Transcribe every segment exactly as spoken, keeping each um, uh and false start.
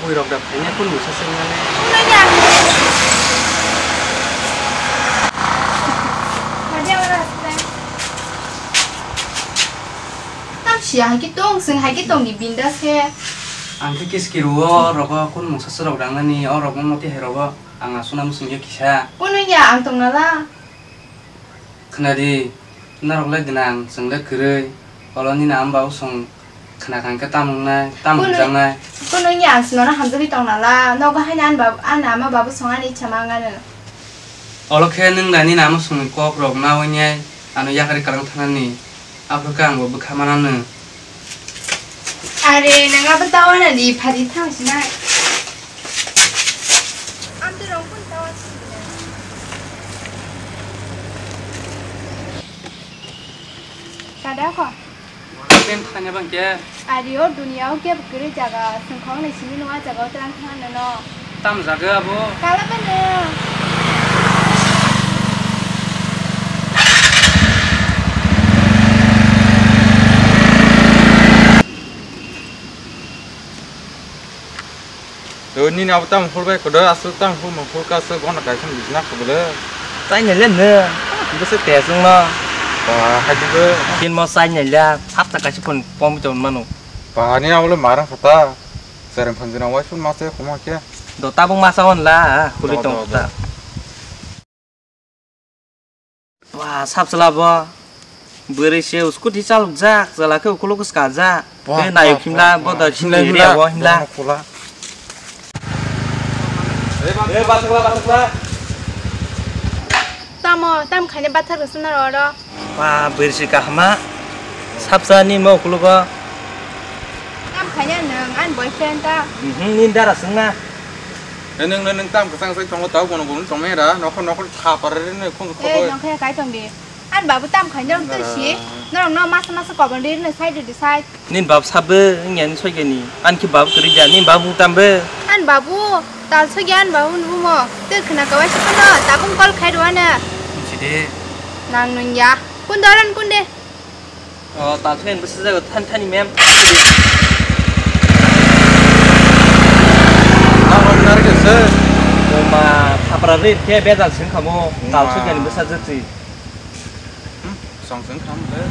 Buirok da phaina kun musa sengmani. Tam siya hai ki tong, seng hai ki tong di bindas khe. Ang khe kiski ruo, rogo kun mungsa srok dangnani, o rok moti hai rogo ang asuna musung yo kisa. Kuno ya ang tong nala. Khna di, norok le gwnang, chwng le kwrwi, olo nini ama babu song khna kha hwnkhe tam wngnai, tam Kuno, hwnjaknai. Kuno ya ang sinono hamjagwi tong nala, nogo haino ani bab-, ani ama babu song ani ichha ma wngano. Olo khe nwng da nini ama songni kok rok nawi nai ano yakarwi kwlang thanani, aphuru khe ang bo bwkha manano. Are, nwng abo tawana di, phadi thang sinai. Amtwi rong phun tawa sini. Kada ko? Pem thanya bang ke? Ari o dunia o ke bukiri jaga sengkhong ni sini nua jaga o terang thang no. Tam jaga abo? Kala bano. To nini abo tamo hul bai kodo, aswk tamo hul ma hul ka aswk gona kaisa bijna kha bwle. Chai nai le nw, bwswk tes wng no. Ba, hai di bo. Tin mo chai nai le, sapta kaisa phone pom tong mano. Ba, nini abo le marang kha ta. Sereng phanjina wai sun ma se khoma khe. Do tabuk masa on la, huli Do, tong do, ta. do. Wah, sap chwla bo. Bwrwi se scooty chalokjak, chwla khe ukuluk swkajak. Wah, Tei nayo wah, khimla, wah, bo wah. da Khimla, sindiri khimla, abo himla. bono khula. Tamo, tam khaina bathar rwsana oro. Wah, bwrwi se kahama. Sapsa ni mo ukulugo. Tam khaina nwng, ani boyfriend ta. Mhm, ni dara swngna. E, nwng, nwng, nwng tam kwchang sai tongo, tau bono bono tongmani ra, nokho, nokho thapar ri nai khung Eh, khoboi. nokhe kai tong di. Ani babu tam khai norok twi si, Nara. norok no masa masa kobor ri nai sai di sai. Nin bab sabbe, ngen soi gani. An ki bab kri ja, nin babu tam be. Ani babu, tal soi gya ani babu nu mo. Twi khna kawai sa kono, tabung kol khai rwana. Sidi. Nang nung ya. Kun doran kun de. O, ta thuen bwsajak thani thani mem. Abo narwkhe se. Oma thapra ri khe bejal sing khamo, tal sui kani bwsajak twi. Hmm, song sing kham le.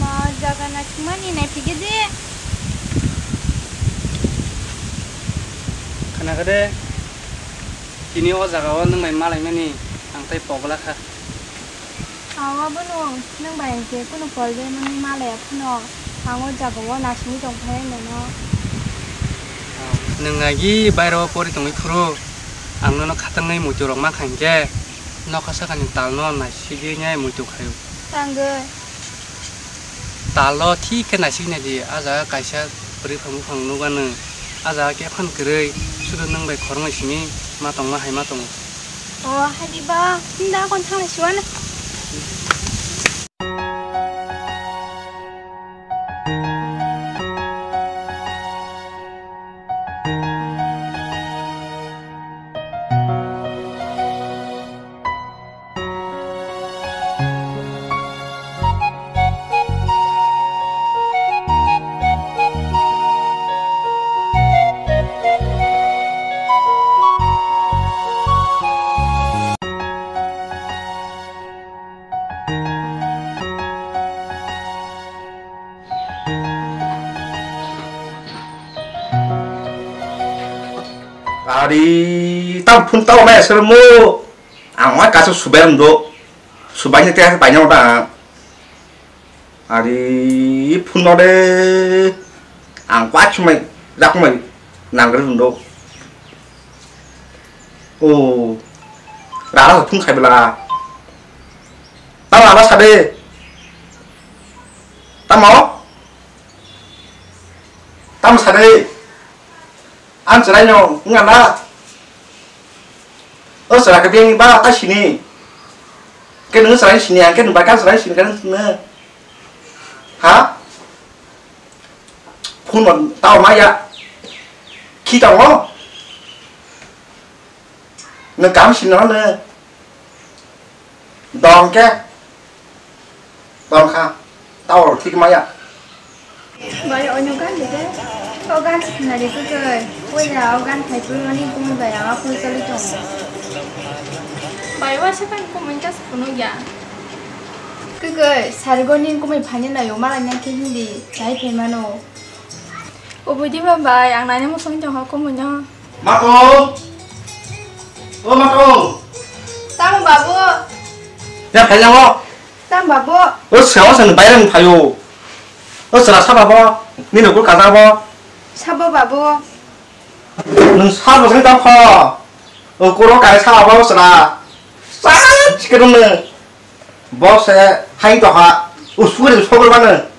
Ma, jaga naisingmani naiphaikhe de. Khna kha de, tini o jaga o nwng bai malaimani ang tei pogla kha. Awa bono nwng bai je kunu problem wngwi malaya phano ang o jaga o naisingwi tong phai nono. Nwng agi bairo pori tongwi phuru ang nono khatangwi muitu rok mankha hinkhe nokha sakani talno naisigwi nai muitu khaio. Tangwi. Talo thik khe naisik nai di, a jaga kaisa bwrwi phang buphang nukgano, a jaga khe phano kwrwi, sudu nwng bai khoroknwi simi ma tongma hai ma tongo. O, hai di ba, nda kon thang siwana. Ari, tam phun tao nai asal mo. Ang wai kasu subai ang do. Subai ni teh banyak orang. Ari, phun no de. Ang kuat cumai, dak mai, nang ri do. Oh, rara phun khai bela. Tam rara sade. Tamo? Tam sade. Ang chwrai no, wng na? O chwrai khe beng ba ta sini. Khe nung chwrai sini, ang khe nung bai kha chwrai sini khe nung. Ha? Phone no tao ma ya. Khi tao mo? Nung kam sini no nung. Dong khe. Dong kha. Tao thik ma ya. Bai, oino gan de de. O gan sinari kwkwi. Oya, o gan thai pui mani kumui bai ama pui choli tongo. Bai, wa sa kan kumui ka sa phunuk ya. Kwkwi, sargo ning kumui phani nayo, malai na khe hindi, chai phai mano. Ubui di ba bai, ang naina muchung tong ha kumui no. Matung! O Matung! Tamo babu? Ya, phai yango. Tamo babu? O sabo sani bayang phayo. O sara sabo bo, nini kul kaza bo. Sabo babu? Nung sabo sani tamo kho. O kuro kai sabo bo sara. Sa chikirung nung. Bo se hain to ha, usuri sogol bana.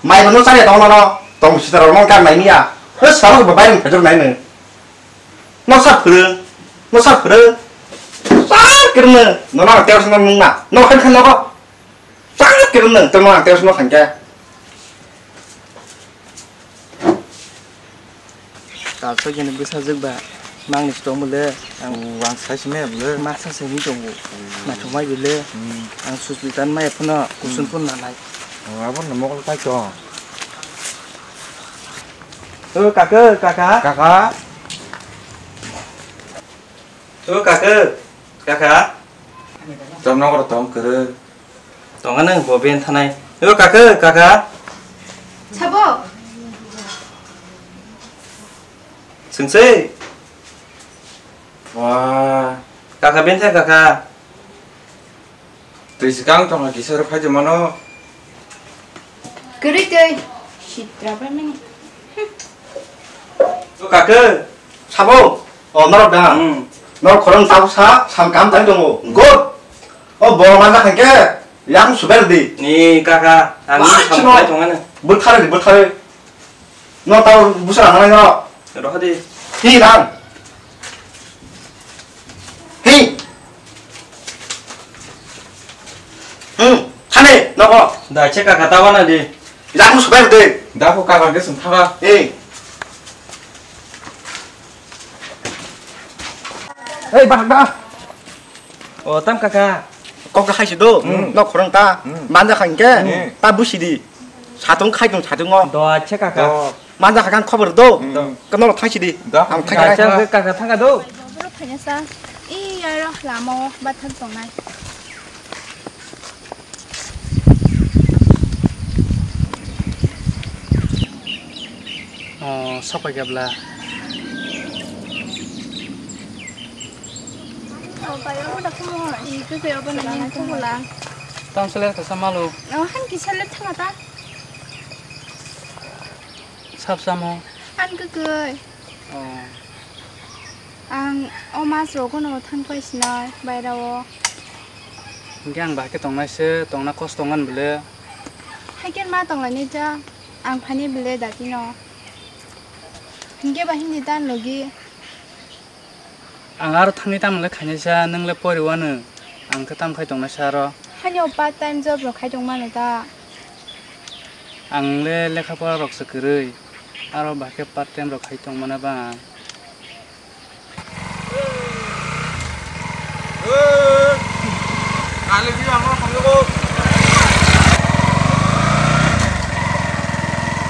Mai no chari tong no, tong sita rok no kan mai miya. He sabo ba bai phajor nai no. No sa phuru, no sa phuru. Sa kirno, no na teos no nung na. No khan khan no ko. Sa kirno, to no teos no khan ke. Talsoi gini bwsajwk ba mangni si tongmole ang. Ang sai se maya bole. Masa se ni tongo. Hmm. Naithok mai bole. Hmm. Ang susmitan maya phano kusun phun nanai. Oh, abo no mokol kai to. O kaka, kaka. Kaka. O kaka, kaka. Tom nokro tong kere. Tonga nang bo ben thanai. O kaka, kaka. Sabo. Sungse. Wah. Kaka ben thai kaka. Twi swkang tongkha kisa rw phai tongmano. Kwrwi twi. Sitra bai mani. O kaka. Sabo. O norok da. Hmm. Norok khorang tabuk sa, sam kam tang tongo. Good. O bo ma da khan ke. Yang suber di. Ni kaka. Ang wah, sam chino. Khai tongana. Bwthar di, bwthar. No tao busa rang nai no. Rohadi. Hi rang. Hi. Hmm, thani nogo. Da che kaka tawa na di. Yang suber de. Da ko kaka ke sum thaga. Ei. Ei, bak da. O, tam kaka. Kok khai si do. Hmm. No khorang ta. Hmm. Manja khan ke. Hmm. Ta busi di. Satung khai tung satung o. Do, acha kaka. Do. Manja khan khobor do. Hmm. Do. Kono thang si di. Do. Ang thang. Acha kaka thang do. Bro phanya sa. I ya ro lamo ba thang tong nai. Oh, sok pai kebla. Oh, bai, obo da kumo, i kwkwi obo nang yang kumo la. Tang seler kasa malo. Oh, han ki seler thanga ta. Sap samo. Han kwkwi. Oh. Ang o mas rogo no thang pai sinai baira o. Hingke ang bahai khe tongnai se, tongna kosto wngan bwle. Hai khe ma tonglainai ta, ang phainai bwle dati no. Hingke ba hindi ta logi. Ang aro thangni tamo le khainai sa, nwng le pori wano. Ang khe tamo khai tongnai sa aro. Haino part time job rok khai tong mano ta. Ang le lekha pora rok se kwrwi. Aro bahai khe part time rok khai tong mano ba ang.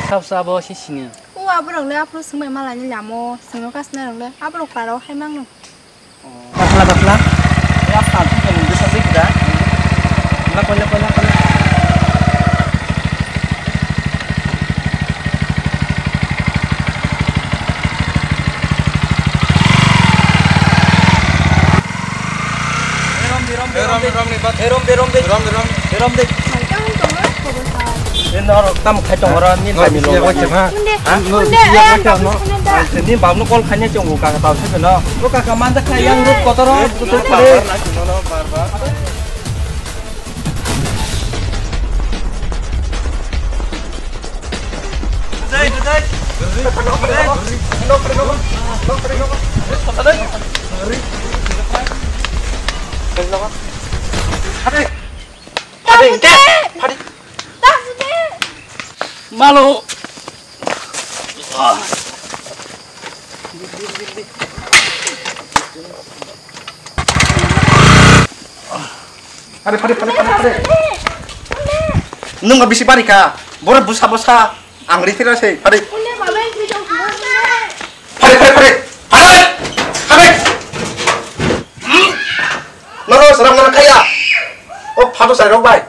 Sab sabo si sini. O aborok le aphuru swngbai malani lamo, swngno kasna rok le aborok para o hai mangno. Bakla bakla. Ya sa tu kan bisa sih kita. Lah kola kola kola. Rom de rom de rom de rom de rom de rom de rom de rom de. Ini orang tam khai tong orang ni kami lo. Hunde, hunde, eh, ang tak bisa nenda. Ni bab no call khanya chong ka ta se no. Lo ka ka man da khai yang rut kotor rut kotor. Dai, dai. Nok, nok, nok, nok, nok. Nok, nok. Hari. Hari, hari, hari. Malo. Pare, pare, pare, pare, pare. Nung bisi bari kha. Boro busa, busa. Ang rifira se. Pare. Pare, pare, pare. Pare. Pare. Hmm. Nono seram nono kaya. O phato sai rok bai.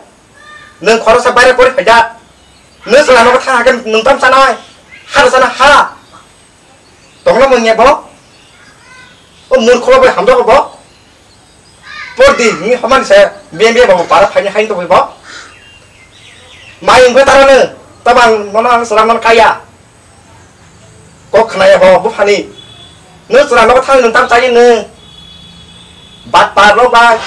Nung khoroksa baire pori phaida. Nung sala nogo thang hagen nung tam sanai. Har sana ha. Tongna mungya bo. O murkho bai hamjak bo. Pordi ni homan se bem bem bo para phani hain to bo. Mai ungkhe tarano tabang nono ang seram nono kaya. Kok khnaya bo buphani. Nung chwla nogo thangwi nung tam chai nung. Bat par rok bai.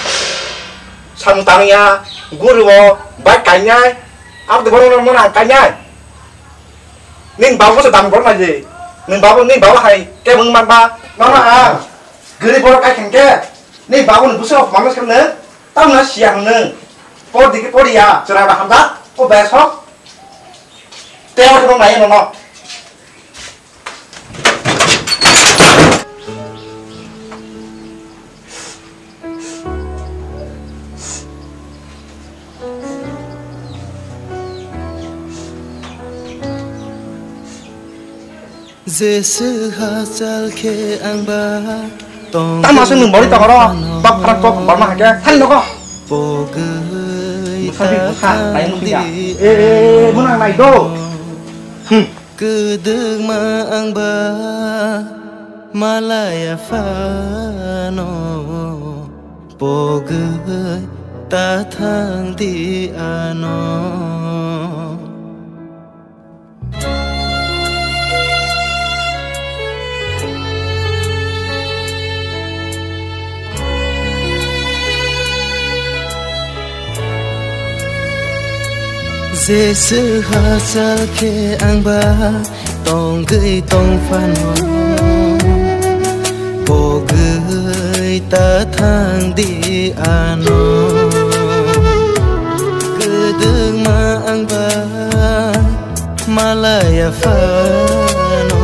Samung tangya, guru bo, bai kainai. Abo de borok no nang kainai. Nini babu se dam borok nai je. Nini babu, nini babu hai kebeng man ba. Nono ang gari borok kai khen ke. Nini babu ni buso manus kemne. Tamna siya hwnwi. Por digi por ya, chwra da hamda, o bai sok. Teo tong nai no no. Jeswk hachal khe ang ba tong. Tamo aswk nwng bori tongoro, bak phara kok barma hakhe, thani nogo. Pogwi bwsa bi bwsa, ta nai nukya. Di. E, e, e, mwnang nai do. Hmm. Kwdwkma ang ba malaya phano, pogwi ta thang di ano. Jeswk hachal khe ang ba tongwi tong phano, pogwi ta thang di ano. Kwdwkma ang ba malaya phano,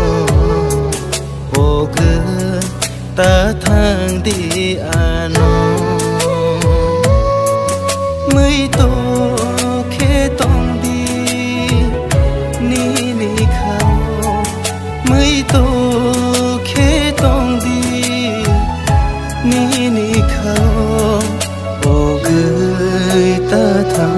pogwi ta thang di ano. Mui to khe tong di nini khao, mui to khe tong di nini khao, pogwi ta thang